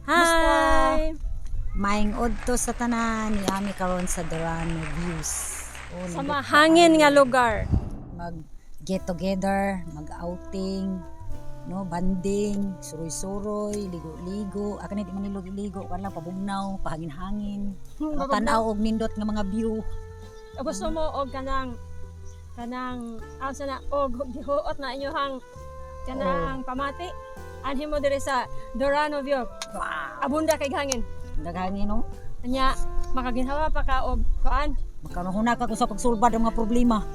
Hi! Maayong udto sa tanan, niami karon sa Dorano Views. Oh, Sa nindot mahangin nga kaayo. lugar. Mag get together, mag outing, no, banding, suroy-suroy, ligo-ligo. Aka ni di man ligo-ligo, kan lang pabugnaw, pahangin-hangin. Tan-aw og nindot nga mga view. Gusto mo og kanang kanang asa na og gihuot na inyohang kanang pamati. Anhi mo diri sa Dorano View. Wow. Abunda kay hangin. Daghangin, no. Anya makaginhawa pa ka og kuan. Makanuhuna ka kung sa pagsulbad ang mga problema.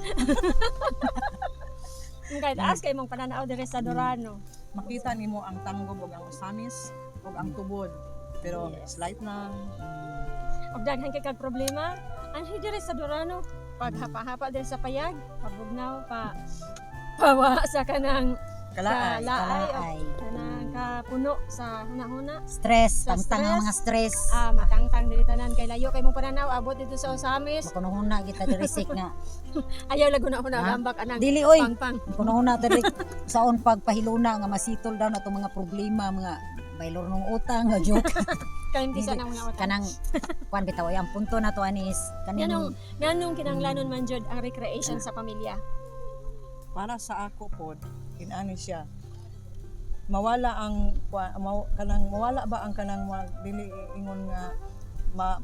Kay taas kay imong pananaw diri sa Dorano. Makita nimo ang Tanggob ug ang Osamis ug ang Tubod. Pero slight na. Og daghan kay kag problema. Anhi diri sa Dorano. Paghapa-hapa diri sa payag, pabugnaw pa pawa sa kanang Kalaay. Kalaay. Og Kalaay. kanang kapuno sa hunahuna. Stress, Sa tangtang ang stress. mga stress. Ah, matangtang diri tanan kay layo kay mong pananaw abot dito sa Osamis. Makunuhuna kita diri sik nga. Ayaw lago na huna Ha? ambak anang Dili oy. pangpang. Kunuhuna ta diri saon pagpahiluna nga masitol daw na itong mga problema, mga baylor nung utang nga joke. Kalimti sa Dili. nang mga utang. Kanang kuan bitaw ay ang punto na to ani is Nganong kaning nganong kinanglanon man jud ang recreation sa pamilya? Para sa ako pod, inani siya. Mawala ang kanang mawala ba ang kanang dili ingon nga ma,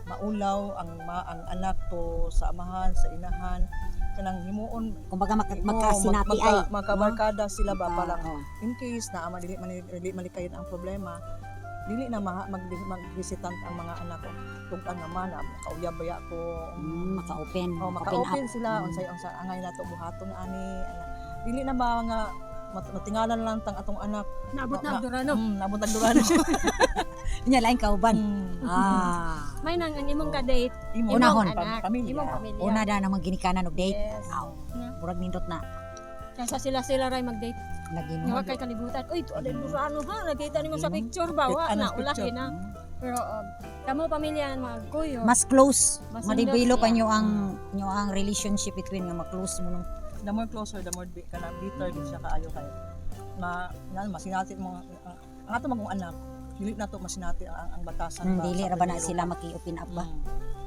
maulaw ang ang anak to sa amahan, sa inahan, kanang himuon kumbaga mo, magkasinati ay magkabarkada sila ba parang oh. in case na ama dili man dili malikayon ang problema, dili na mag-visitant ang mga anak ko tugtan nga man nakauyab baya ko. Maka-open, Oh, open up. maka-open sila unsay unsa angay nato buhaton ani ana. Dili na ba nga matingalan lang tang atong anak. Naabot na ang Dorano. Nabot ang Durano. Nya lain kauban. Ah. May nang ang imong ka-date, Imo imong Unahon. anak, pamilya. imong pamilya. Una da namang ginikanan og date. Yes. Aw. Na. Murag nindot na Kaysa sila-sila ray mag-date. lagi Nga mo. kay kalibutan. Uy, tuwa din Dorano ha. Nakita nimo sa picture ba wa Kita na na sa ulahi picture. na. Pero kamo pamilya ng mga kuyo. Mas close, Mas ma-develop nindot ang inyo ang relationship between nga ma-close mo no. The more closer, the more kanang bitter gid siya kaayo kay ma nan masinati mo ang ato magong anak, dili na to masinati ang batasan Hmm, ba dili sa ra ba na primero. sila maki-open up ba?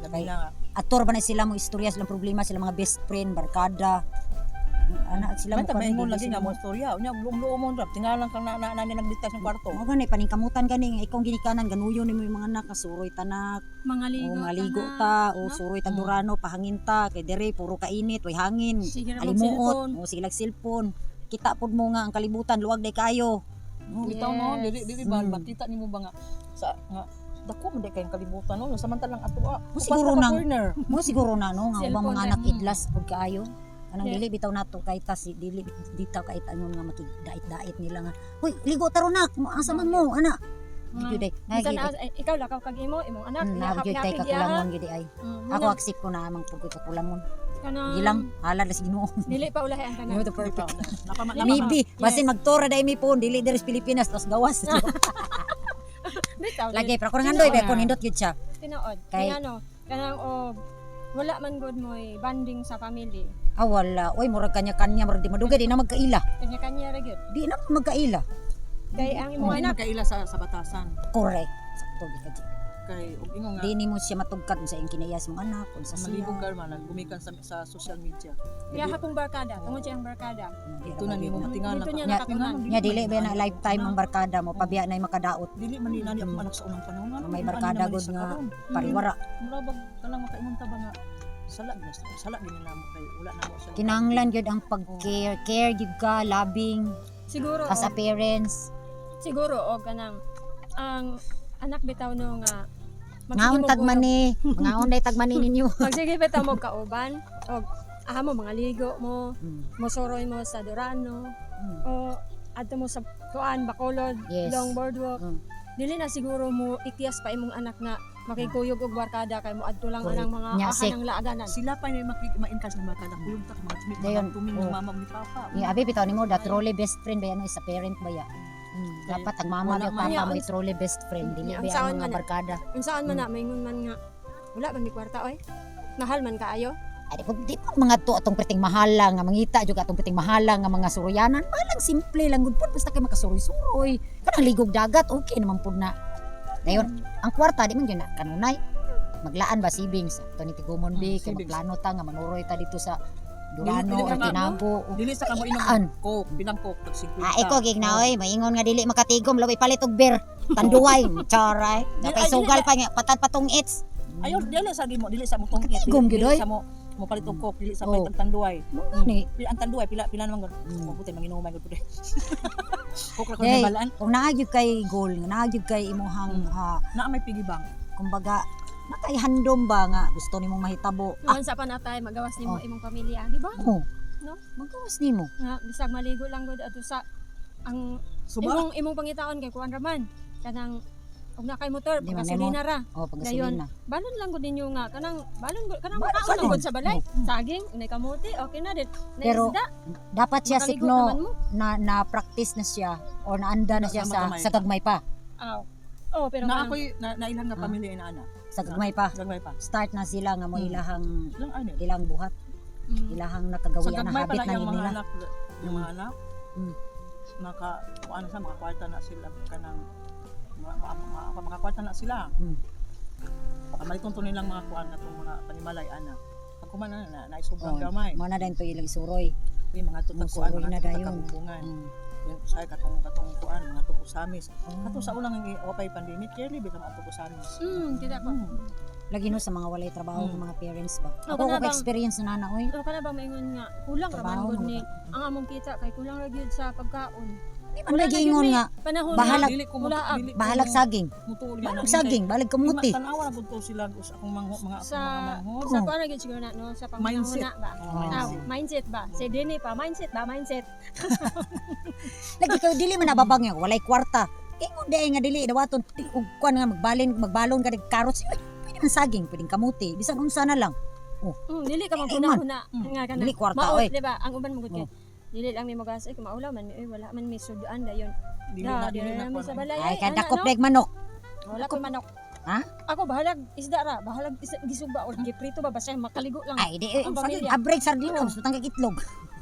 Labi Kay- na nga. Ator ba na sila mo istorya silang problema sila mga best friend, barkada. Ana sila Man ta mo maingon lagi nga mo istorya. Unya luom-luom mo ra tingalan kang na na nagligtas ng kwarto. Mo gani paningkamutan gani nga ikaw ginikanan ganuyo nimo yung mga anak nga suroy tanak, Mga ligo. o nga ligo ta. ta, o no? suroy tag Durano, pahangin ta kay dere puro kainit, way hangin. Sige ra Alimuot, mag-cellphone. o sige lag cellphone. Kita pud mo nga ang kalibutan luwag day kayo. No? Bitaw no, dili dili ba makita nimo ba nga sa nga dako man di kayong kalibutan no samantalang ato ah. Mo siguro upat na ka nang- corner. Mo siguro na no nga ubang Cellphone mga na. anak idlas pud kaayo. Anang dili bitaw nato kay ta si dili bitaw kay tangon nga makidait-dait nila nga. Hoy, ligo taro nak, mo asa man mo ana. Gyud ay, Bisan nagi eh, ikaw lakaw kag imo, imong anak, na gyud tay ihapin kakulangon gyud ay. Mm, Ako accept ko na amang pud ko'y kakulangon. Kanang Gilang halad na sa Ginoo. Dili pa ulahi ang kanan. Mo to perfect. Maybe. Maybe basin magtora dai mi phone dili diri sa Pilipinas tas gawas. Bitaw. Lagi pero kung ngandoy ba ko nindot gyud siya. Tinuod. Kay- Kay ano, kanang og wala man gud mo'y bonding sa family. Ah wala, oy murag kanya-kanya murag di madugay di na magkaila. Kanya-kanya ra gyud. Di na magkaila. Kay ang imong Hindi anak magkaila sa batasan Correct. Sakto gyud ka. Ji. Kay og ingon nga Di nimo siya matugkad sa iyang kinaiya sa mga anak kung sa siya. malibog ka man gumikan sa social media. iya pong barkada, tungod siya ang barkada. Ito na nimo matingalan Dito niya ka. nakatunan. Nya dili ba na lifetime ang barkada mo pabiya na makadaot Dili man ni nani akong anak sa unang panahon. Ano, May ano barkada naman ni gud sa nga karon? pariwara. Mura bag kanang makaingon ta ba nga sala gid sala gid na namo kay wala na mo siya. Kinahanglan gyud ang pag-care, care gyud ka, loving Siguro as a og, parents. Siguro og kanang ang anak bitaw no nga Ngaon mo tag mani, ngaon day tag mani ninyo. Magsige bitaw mo kauban og aha mo mga ligo mo, mosoroy mo sa Dorano o adto mo sa kuan Bacolod, Long Boardwalk. Dili na siguro mo ikyas pa imong anak nga makikuyog og barkada kay mo adto lang anang mga Nya, aha sik. ng laaganan. Sila pa yung ma-encourage ng barkada. Kuyog ta ka mga tuming Dayon, mga tuming oh. ng mama ug ni papa. Ni abi bitaw nimo da truly best friend ba yan is a parent ba ya? Dapat ang mama Wala ba man. papa Nya, mo truly best friend dili Nya, ba ang saon ang mga man na. barkada. Unsaon man na maingon man nga wala man mi kwarta oy. Mahal man kaayo. Ay, di po mga to atong perting mahala nga mangita jud atong perting mahala nga mga suruyanan. Malang simple lang gud pud basta kay makasuroy-suroy. Kanang ligog dagat okay naman pud na. Dayon, ang kwarta di man gyud na kanunay. Maglaan ba savings? Ato ni Tigumon bi kay savings. magplano ta nga manuroy ta dito sa Durano Dili- dili or ka ma- Tinabo. Dili sa kamo inom Ilaan. coke, bilang coke tag 50. Ah, iko gig na oy, maingon nga dili makatigom, labi palit og beer. Tanduay, charay. Napay Ay, dili sugal pa nga patad patong its. Ayo, dili sa gimo, dili sa mo tong Makatigom gyud, oy. Dili sa mo mo palit og coke, dili sa Oh. palit ang tanduay. Mo gani. Pila ang tanduay, pila pila naman gud. Mabuti manginuman gud pud. Coke ra ko Hey. balaan. Kung naa gyud kay goal, naa gyud kay imuhang Naa may piggy bank. kumbaga nakay handom ba nga gusto nimong mahitabo. Ah, Nuan sa panatay magawas nimo Oh. imong pamilya, di ba? oh. No? Magawas nimo. Nga bisag maligo lang gud ato sa ang Suba. imong imong pangitaon kay kuan raman kanang og na kay motor Di man pagasolina ra. Oh, Dayon, pagasolina. balon lang gud ninyo nga kanang balon gud kanang Balon makaon sa lang gud sa balay. Oh. Saging, nay kamote, okay na din. Na Pero, isda, Dapat siya makaligo sikno naman mo. na na practice na siya or naanda na siya Sa sa gamay. sa gagmay pa. Aw. Oh, pero Na kanang- ako'y na, nailan nga Ah. pamilya ina ana. Sa gagmay pa. Gagmay pa. Start na sila nga mo ilahang Ilang ano? ilang buhat, ilahang Sa nakagawian na gagmay habit pala na yung yun mga nila. anak, yung mga anak. Maka kuan sa makakwarta na sila kanang makakwarta na sila. Pamaliton to nilang mga kuan na tong mga panimalay ana. Pag kuman na na, na sobrang Oh, gamay. Mo na din to ilang isuroy. Uy, mga tutag Mo kuan, suroy mga na tutag dayon. kabumbungan. Yung say katong katong kuan, mga tug usamis. Oh. Kato sa unang wapay pandemic, yearly bitaw mga tug usamis. Kita ko. Lagi no sa mga walay trabaho ng mga parents ba. Oh, Ako ko kana bang- experience na na oy. Pero kana ba maingon nga kulang ra man Trabaho, gud mga ni ang among kita kay kulang ra gyud sa pagkaon. Di man Wala na lagi gyud ingon may nga panahon bahalag- Dili ko mo Wala, dili ko bahalag saging. mutuol yan. Bahalag saging, bahalag kamuti. Tanawa na pud ko sila us akong mga mga akong Sa mga manghod. sa kuan ra gyud siguro na no sa Oh. Mindset. panghuna ba. Oh, Ah, mindset. mindset ba? Si Dini pa mindset ba mindset. Lagi kayo dili man nababang nga walay kwarta. Ingon di nga dili dawaton og kuan nga magbalin magbalon ka carrots. Uy, pwede man saging, pwedeng kamuti, bisan unsa na lang. Dili ka Dili man. maghuna-huna nga kana. Dili kwarta, Maot, oy. di ba? Ang uban mo gud kay dili lang mi magas ay maulaw man mi oy, wala man mi sudan dayon. Dili Da, na dili dili na na mi kuan. sa balay. Ay ana, kadakop no? deg manok. Wala ko manok. Ha? Ako bahalag isda ra, bahalag isda, gisuba or giprito ba basta makaligo lang. Ay di eh, Ang pamilya. abreg sardinas, butang kag itlog.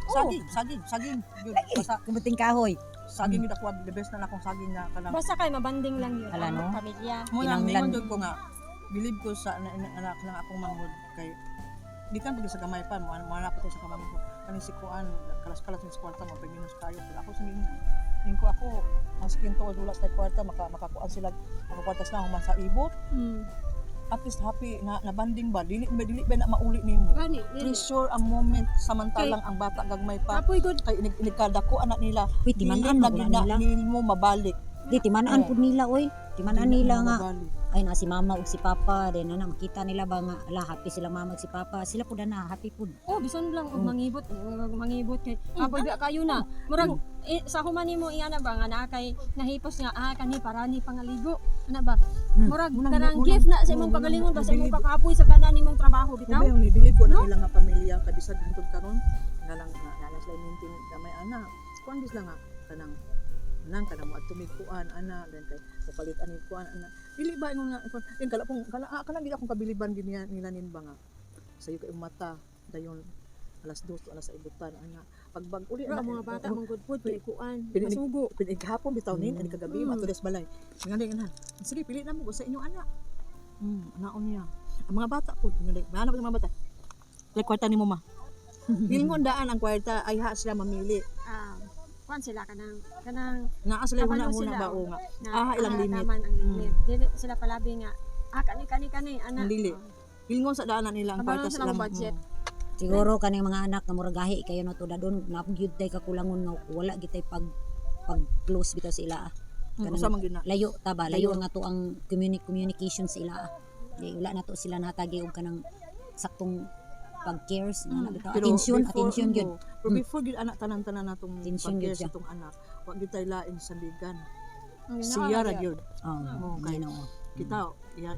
Saging, saging, saging. Yun, Basta Kumuting kahoy. saging yun ako the best na akong saging na kanang. Basta kay mabanding lang yun Ala, ang no? pamilya. Mo nang Kinanglan. ningon jud ko nga believe ko sa na, na, anak lang akong manghod kay di kan pag sa gamay pa mo mo na pa to sa kamay ko kaning si kuan kalas-kalas ni sa kwarta mo pag minus kayo pero ako sa ninyo ko ako ang skin to wala sa kwarta maka makakuan sila makakwarta sila human sa ibot. At least happy na nabanding ba dili ba na mauli nimo Gani, dili. treasure ang moment samantalang ang bata gagmay pa Apoy good. kay inig inikadako anak nila. Uy, timan-an Dili mo na nila. nimo mabalik. Di timan-an Oh. pud nila oy. Timan-an Dili nila mo nga mabalik. ay na si mama ug si papa then ana makita nila ba nga ala happy sila mama ug si papa sila pud na happy pud. Oh, bisan lang og mangibot, og mangibot kay apoy ba kayo na. Murag eh, sa human nimo ingana ba nga naa kay nahipos nga ah kani para ni pangaligo. Ana ba? Murag kanang gift na sa imong pagalingon ba sa imong pakapoy sa tanan nimong trabaho bitaw. Kung yung believe ko na ilang nga pamilya kay bisag hantod karon nga lang nga nga sila maintain gamay ana. Kuan bis lang nga kanang nang kanang mo tumig kuan ana then kay papalit ani kuan ana. Dili ba ingon nga kuan yung kala kung kala ah, kanang dili akong kabiliban gid niya nila nin ba nga. Sayo kay mata dayon alas 2 alas ibutan ana. Pagbag uli Pero ana ang mga bata oh, mong good food kay kuan. Pininig- Masugo. Pinighapon bitaw nin ani kagabi matudes balay. Nga nga nga. Sige pili na mo sa inyong anak. Anaon niya. Ang mga bata po, nga mahanap sa mga bata. Like kwarta ni mama. Gilingon daan ang kwarta ay ha sila mamili. Ah, kuan sila kanang kanang Naa sila Kabalo huna huna sila, ba oh. o nga. na Ah, ilang limit. taman ang limit. Dili sila palabi nga ah kani kani kani ana. Ang dili. Gilingon sa daanan nila ang Kabalo kwarta sila sila. ang budget. Siguro kaning mga anak nga murag gahi kayo no to dadon na gyud tay kakulangon nga wala gyud tay pag pag close bitaw sa ila. Ah. Mm, usa man gyud na. Layo ta ba layo nga to ang communication sa ila. Ah. Di wala na to sila natagi og kanang saktong pag cares na na bitaw. Attention, attention gyud. Oo. Pero before gyud anak tanan-tanan natong Attention gyud pag-care siya. sa itong anak. Wa gyud tay lain sa bigan. Ang Siya ra ginawa, gyud. Oh, Oo, kay- Ginoo. Kita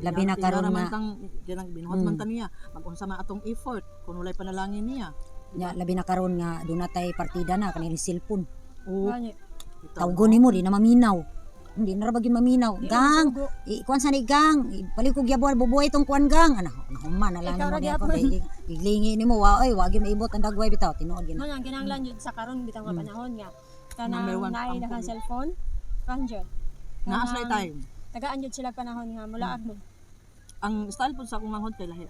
Labi na karon man nga. tang ginang binuhat man ta niya. Mag-unsa man atong effort kun walay panalangin niya. Nya labi na karon nga doon natay partida na kanang cellphone. Oo. Gani. Bitaw. Tawgon nimo di na maminaw. Hindi na ra ba gyud maminaw. Di na Gang, masugo. ikuan sa ni gang, balik ko gyabon bubuhay tong kuan gang. Ana, human na lang Ikaw nimo ra diha ko gyapon. kay giglingi nimo wa oy, wa gyud maibot ang dagway bitaw tinuod gyud. Mo nang kinahanglan jud sa karon bitaw nga panahon nga kanang Number one, naay ang na kang cellphone kan jud. Naa sila Kanang time. Tagaan jud sila panahon nga mulaag mo. Ang style po sa akong manghod kay lahi.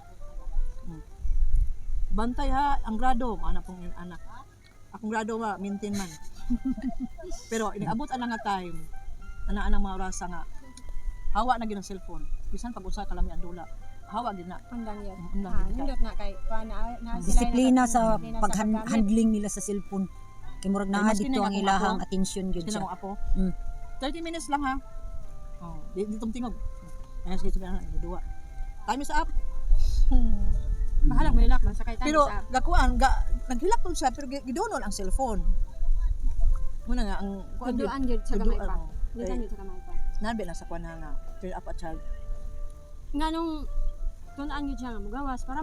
Bantay ha, ang grado, anak pong anak. Akong grado ba, maintain man. Pero iniabot ana nga time, ana anang mga orasa nga hawa na gid ang cellphone. Bisan pag usa kalami ang dula. Hawa gid na. Undang yun. Undang Ah, gid ka. nindot na kay kuan na, na sila Disiplina sa disiplina pag-handling nila sa cellphone. Kay murag Ay, naa maski dito na ang akong ilahang apo. attention gyud Sila siya. mong apo. 30 minutes lang ha. Oh, di tumtingog. Ay, sige, sige, ano, duwa. Time is up. Bahala mo ilak man sakay tayo Pero sa gakuan ga naghilak to siya pero gidunol ang cellphone. Muna nga ang kuan gyud, Tuduan gyud sa gamay tuduan, pa. oh. Tuduan gyud sa gamay pa. Nabi lang sa kuan na nga turn up a child. Nga nung tun-an gyud siya nga mugawas para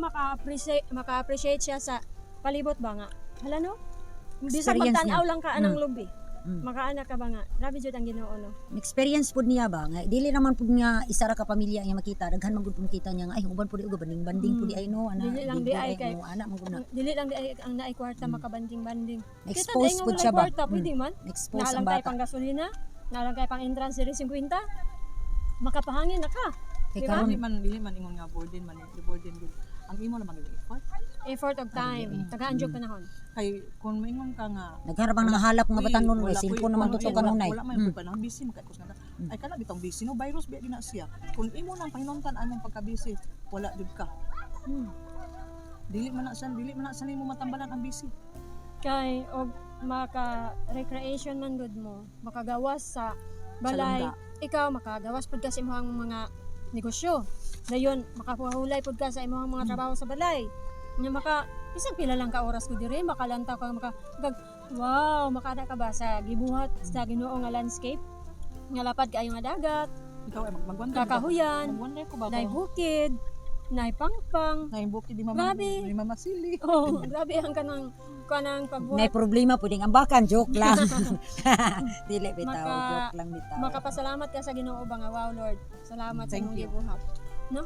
maka-appreciate siya sa palibot ba nga. Hala no? Bisan Experience magtan-aw niya. lang ka anang lubi. Makaana ka ba nga? Grabe jud ang Ginoo no. Experience pud niya ba nga dili naman pud nga isa ra ka pamilya nga makita, daghan man gud pud makita niya nga ay uban pud og banding-banding pud ay no ana. Dili lang di ay kay- mo ana man gud na. Dili lang di ay ang naay kwarta makabanding-banding. Kita Expose di nga pud walay siya ba? kwarta, pwede man. Expose ang Naalang kay bata. pang gasolina, naalang kay pang entrance diri 50. Makapahangin na ka. Kay Diba? karon Dili man ingon nga burden man, eh, burden gud. Ang imo lamang gyud effort. Effort of time. Tagaan jud panahon. Kay kung maingon ka nga daghan ra bang nangahalap nga "Uy, batanon wala way ko'y- cellphone naman wala- tutok kanunay. Wala man mm. panahon busy man kay kus nga. Ay kana bitong busy no virus biya gina siya. Kung imo nang pahinungtan anong pagka-busy, wala jud ka. Dili man na sa nimo matambalan ang busy. Kay og maka recreation man gud mo, makagawas sa balay. Sa lungga. Ikaw makagawas pud ka sa imong mga negosyo. Dayon makapahulay pud ka sa imong mga trabaho sa balay. Nya maka bisan pila lang ka oras ko diri makalantaw ka maka gag, wow, makada ka ba sa gibuhat sa Ginoo nga landscape nga lapad kaayo nga dagat, Ikaw ay magwonder. kakahuyan, Magwonder ko ba? nay bukid, nay pangpang. Naimbok di mama. Grabe. Di mama sili. Oh, grabe ang kanang kanang pagbuhat. May problema pwedeng ambakan, joke lang. Dili bitaw, joke lang bitaw. Makapasalamat ka sa Ginoo ba nga wow Lord. Salamat sa Thank imong you. gibuhat. No?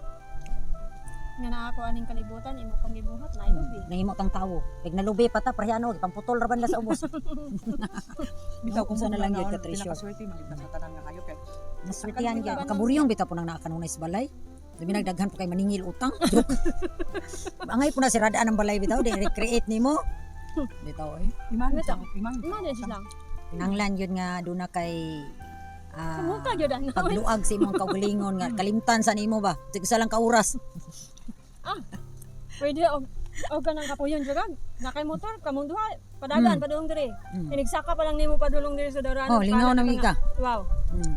Nga naa ako aning kalibutan imo pang gibuhat na ilubi. Nahimo tang tawo. Pag nalubi pa ta parehano, pamputol ra ban la sa ubos. Bitaw kung Usa na lang gyud ka treasure. Pinakaswerte man gyud ka sa tanan nga kayo kay Naswertihan gyud. Makaburyong bitaw po nang nakakanunay sa balay. Labi nagdaghan po kay maningil utang. Joke. Angay po na si radaan ang balay bitaw, di recreate nimo. Bitaw eh. iman Bitaw. iman. Manage lang. Nanglan yun nga doon na kay Sumuka gyud ana. pagluag sa imong kaugalingon nga kalimtan sa nimo ba. Sige sa lang ka oras. Pwede og kanang kapuyon jud ag. Nakay motor kamong duha padagan padulong diri. Inigsaka pa lang nimo padulong diri sa Dorano. Oh, lingaw na mi ka. Wow.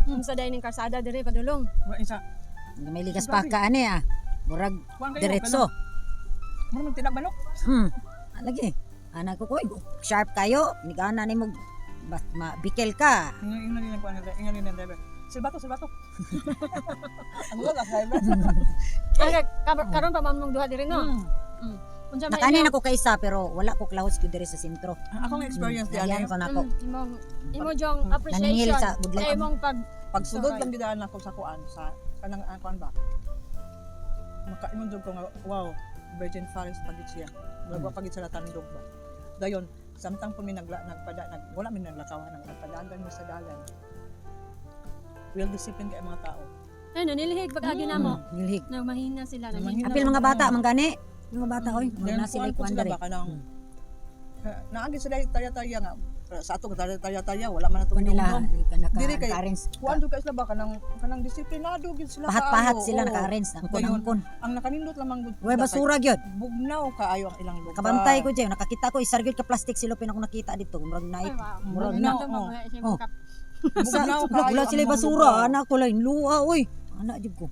Unsa day ning karsada diri padulong. Wa isa. May ligas pa ka ani ah. Murag Kuan kayo, diretso. Mura man tinag manok. Lagi. Anak ko koy, sharp kayo. Nigana nimo bas mabikel ka. Ingon ingon kuan ingon ingon driver. Silbato, silbato. Ang wala driver. Ay, karon pa man mong duha diri no. Unsa may Nakanin ako kaysa pero wala ko klahos gyud diri sa sentro. Akong experience di Nalian ani. ko nako. Imong imo jong Naningil appreciation sa good luck. sa imong pag Pagsugod lang gidaan ako sa kuan sa kanang kuan ba. Makaingon jud ko nga wow, virgin forest pagit siya. Wala pagit sa tandog ba. Dayon samtang po mi nagla nagpada nag wala mi naglakawan nang nagpadagan mi sa dalan. Well disciplined kay mga tao. Ay, nanilihig pag agi na mo. Nilhig. Nang mahina sila. Mahina. Nanghina. Apil mga bata manggani. Mga bata oy, Then, na sila kuan po kuan sila diri. ba kanang naagi sila taya-taya nga sa ato taya-taya wala man ato Kuan nila gidumdum. naka Diri kay- naka-arrange. Kuan jud kay sila ba kanang kanang disiplinado gid sila Pahat-pahat kaayo. sila Oo. naka-arrange Dayon, angkon-angkon. ang nakanindot lamang gud Way basura gyud. Bugnaw kaayo ang ilang lugar. Kabantay ko diyan, nakakita ko isar gyud ka plastic silopin ako nakita dito. Murag Ay, naik. wow. Murag na. Ito, Oh. mga siya Oh. Bugnaw Wala kaayo wala ang sila imong basura, lugar. anak ko lang luha oy. Anak jud ko.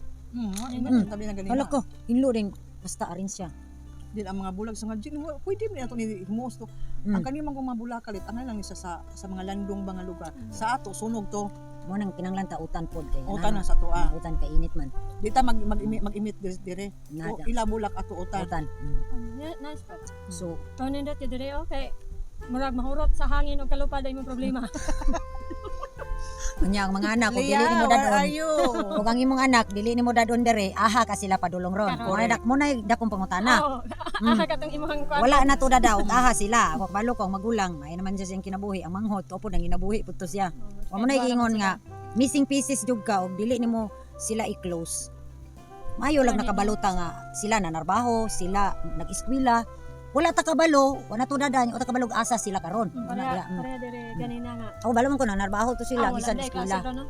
Ingon tabi na ganina. Hala ko, hinlo din basta arrange siya. Din ang mga bulag sa nga jin, pwede man ato ni himuos to. Ang kaniyang mga bulak kalit angay lang isa sa mga landong mga lugar. Sa ato sunog to, Mo nang kinanglan ta utan pod kay. utan na sa ato ah. Utan kay init man. Di ta mag mag mag-imit dire. O Nada. ila bulak ato utan. Utan. Yeah, nice part. So, So, nindot yun dire, okay. Murag mahurot sa hangin o kalupad ay imong problema. unya ang mga anak kung dili Leah, nimo where dadon. are you? Kung ang imong anak dili nimo dadon dere, aha ka sila padulong ron. Karon. Kung ay dak mo na dakong pangutana. Oo. Ah, katong imong kuan. Wala na to dadaw, aha sila. Kung balo ko ang magulang, may naman siya siyang kinabuhi, ang manghot, opo nang ginabuhi pud to siya. Wa mo na ingon nga Missing pieces jud ka og dili nimo sila i-close. Maayo lang Ano nakabalota nga sila nanarbaho, sila nag-eskwela. Wala ta kabalo, wala to dadan, wala ta kabalo og asa sila karon. Wala Pareha, dira. pareha dire ganina nga. Ako balo man ko nanarbaho to sila Ah, wala bisan na, eskwela. klase ron, no?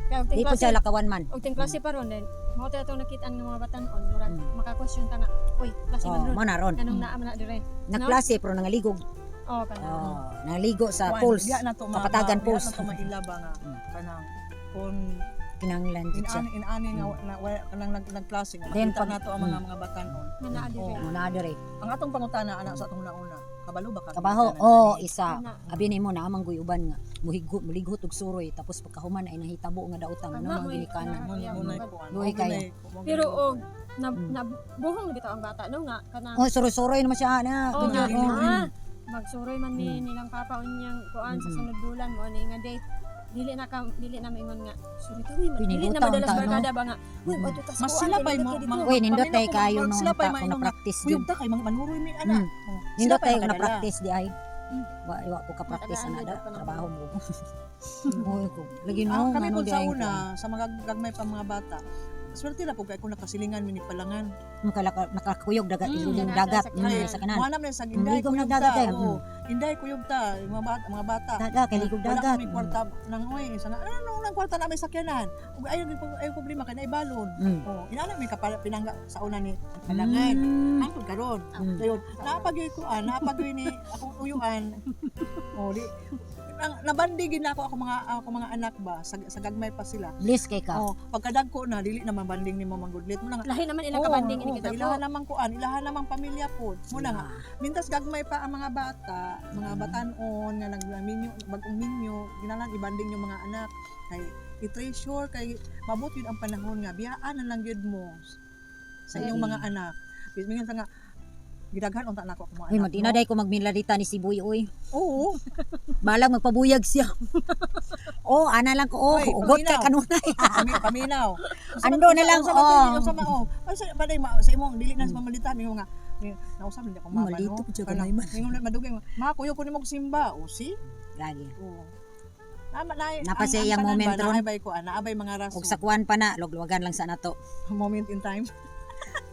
Kaya og Di ting po klase, siya lakawan man. og ting klase pa ron din. Mao to atong nakitaan nga mga batan-on, murag maka-question ta nga, uy, klase man Oh, ron. mo na ron. Anong naa man na dire? Nagklase pero nangaligog. Oh, kana. Oh, naligo sa Kuan, pools. diha na to Kapatagan pools. Diha na to maila ba nga kanang kung Kinanglan jud siya. inani nga na, wala kanang nagklase nga Then makita pag- nato ang mga mga batan-on. Nga naa dire. Oh. Mo na dire. Ang atong pangutana ana sa atong nauna, kabalo ba ka? Kabaho, ginikanan oh, ani? isa. Ana. Abi nimo na amang guyuban nga muhigo mulighot og suroy tapos pagkahuman ay nahitabo nga daotang ano Ana, mga uy, ginikanan. ana. Mo na kuan. Luoy kayo. Pero og na, na buhong bitaw ang bata no nga kanang Oh, suroy-suroy naman siya na. Oh, nga, Ganyan, oh. ah, magsuroy man ni nilang papa unyang kuan sa sunod bulan mo ani nga date. Dili na ka dili na maingon nga suroy ta uy, dili na Pinibutan madalas ta, no? barkada ba nga. Uy, adto ta sa Mas kuan, sila dili pa'y na kay dito. Uy, nindot Pamilya tay ko, kayo no sila pa'y ta kung maingon nga, na-practice Kuyog jud. ta kay mga manuroy mi ana. Oh, sila Nindot pa'y tay kung makadala. na-practice di ay. Wa ko ka practice Matagaan ana da jud pa na. trabaho mo. Uy, ko. Lagi no, Ah, kami ngano po di sa ay una, sa mga gagmay pa mga bata, swerte na po kay kung nakasilingan mi ni palangan. Nakakuyog dagat iluling Kanang dagat sa sa kanan. Mo na sa inday Ligom ng kuyog dagat ta. eh. Oo, inday kuyog ta, mga bata, mga bata. Daga kay ligog Wala dagat. kami kwarta nang oy, sana ano nang nang kwarta namin sakyanan. Ug ayo ayo problema kay naibalon. Oh, inana mi kapala pinangga sa una ni palangan. Hangtod karon. Dayon, naapagyoy ko ah, naapagyoy ni akong uyuan. Oh, di ang nabandi gid na ako ako mga anak ba sa gagmay pa sila. Bliss kay ka. Oh, pagkadagko na dili na mabanding nimo manggudlit mo na nga. Lahi naman ilang kabanding ini Oo, kita kay po. ilahan namang kuan, ilahan namang pamilya po. Muna nga, mintas gagmay pa ang mga bata, mga batan-on nga nagminyo, bagong minyo, ginalan ibanding yung mga anak kay i-treasure kay mabot yun ang panahon nga biyaan na lang gyud mo sa inyong mga anak. Mingan sa nga gidaghan unta nako akong mga Uy, anak. madina no? day ko magminladita ni si Boy oy. Oo. Balag magpabuyag siya. Oh, ana lang ko. Oh, Uy, ugot kay paminaw. kanunay. Paminaw. Ando na lang, Unsa man oh. unsa man oh. Ay sa paday ma sa imong dili na sa mamalita mingon nga nausap nila akong mama Malito no. po siya Kanang- gamay man. Mingon na madugay ma kuyo ko nimo simba. O si? Lagi. Oo. Nama na Napa siya iyang moment ron. Naabay ko naabay mga rason. Og sa kuan pa na, lugluwagan lang sa nato. Moment in time.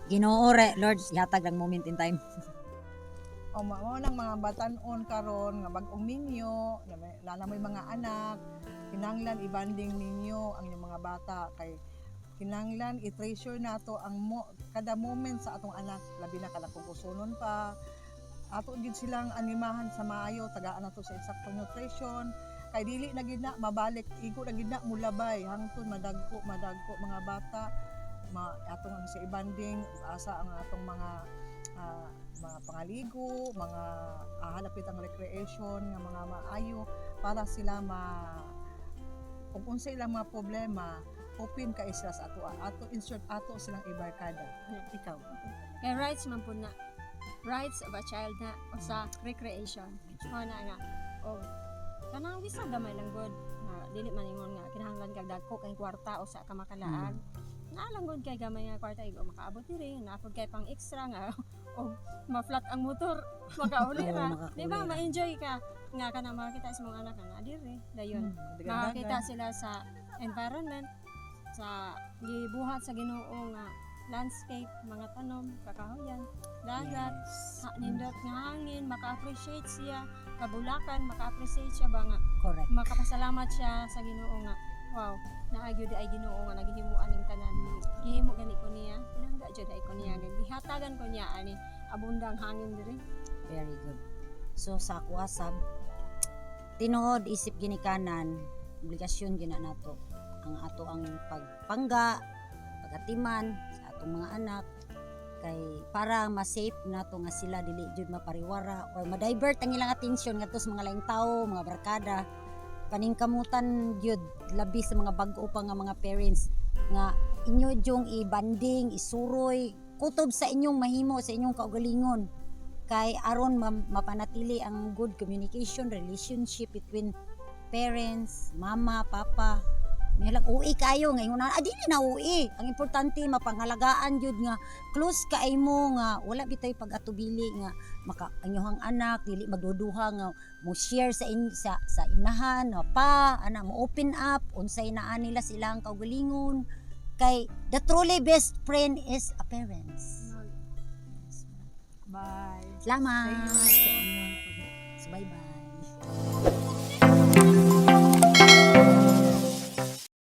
Ginoo re, Lord, ihatag lang moment in time. O mao nang mga batan-on karon nga bag-ong ninyo, na na may mga anak, kinahanglan ibanding ninyo ang inyong mga bata kay kinahanglan i-treasure nato ang kada moment sa atong anak, labi na kada kugusunon pa. Ato gid silang animahan sa maayo, tagaan nato sa eksaktong nutrition kay dili na gid na mabalik, igo na gid na mulabay hangtod madagko madagko mga bata ma atong ang sa ibanding asa ang atong mga mga pangaligo, mga halapit ang recreation nga mga maayo para sila ma kung unsa ilang mga problema open kay sila sa ato ato insert ato silang ibarkada. Ikaw. Kay rights man pud na. Rights of a child na o sa recreation. Mao na nga. O kanang bisan gamay lang gud nga dili man ingon nga kinahanglan kag dagko kay kwarta o sa ka makalaag. Naa lang gud kay gamay nga kwarta igo makaabot diri, naa pud kay pang extra nga o ma-flat ang motor, makauli Oo, ra. makauli Di ba ra. ma-enjoy ka nga kanang makakita sa mga anak nga naa diri dayon. Makakita sila sa environment, sa gibuhat sa Ginoo nga landscape, mga tanom, kakahuyan, dagat, nindot nga hangin, maka-appreciate siya, kabulakan, maka-appreciate siya ba nga, Correct. makapasalamat siya sa Ginoo nga, wow, naagyo di ay Ginoo nga naghihimo aning tanan. Gihimo gani ko niya, pinangga jud ay ko niya, gihatagan ko niya ani abundang hangin diri. Very good. So sa ako asab, tinuod isip ginikanan, obligasyon gina nato ang ato ang pagpangga, pagatiman sa atong mga anak kay para ma-safe nato nga sila dili jud mapariwara or ma-divert ang ilang atensyon ngadto sa mga laing tawo, mga barkada. Paningkamutan gyud labi sa mga bag-o pa nga mga parents nga inyo jung i-banding, isuroy, kutob sa inyong mahimo sa inyong kaugalingon kay aron mapanatili ang good communication relationship between parents, mama, papa. Nilang uwi kayo nga ingon na, ah, dili na uwi. Ang importante mapangalagaan jud nga close kay mo nga wala bitay pag-atubili nga maka ang inyong anak dili magduduha nga mo share sa in, sa inahan o pa ana mo open up unsay naa nila silang kaugalingon kay the truly best friend is a parents. Bye. Salamat sa inyong pag- So, bye-bye.